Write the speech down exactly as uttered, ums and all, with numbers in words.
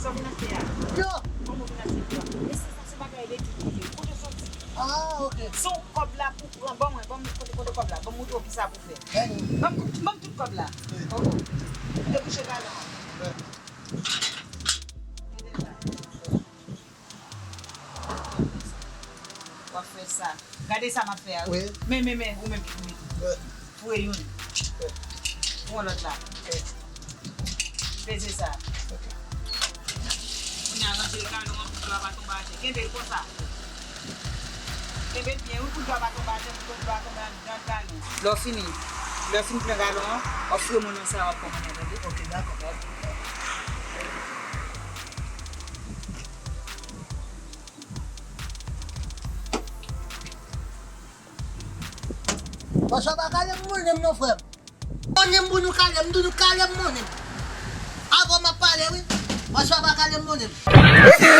Sa w vin achte a? Yo. Kòman w vin achte yo? Mesye, sa se bagay lekip li ye. Kote w soti? Ah, ok. Se yon kòb la pou pran. Ban mwen, ban mwen, kote, kote kòb la? Ban m montre w kisa pou fè. Ban m, ban m tout kòb la. Kòb ou? Debouche galon an. Gade la. W ap fè sa. Gade sa m ap fè a, wi. Wi. Men, men, men, ou menm ki pou mete. Wi. Foure youn. Wi. Pran lòt la. Wi. Peze sa. Ok. Kounye a, ranje galon an pou dlo a pa tonbe atè. Kenbe l konsa. Kenbe l byen, wi, pou dlo a pa tonbe atè, pou dlo a tonbe anndan galon. Lè w fini, lè w fin plen galon an, w ap foure moun nan sa w ap kòmande an, tande? Ok, dakò. Pòswa pa kale m monnen m non, frè m. Monnen m pou nou kale, m di nou kale m monnen m. Avè w m ap pale, wi. Pòswa pa kale m monnen m.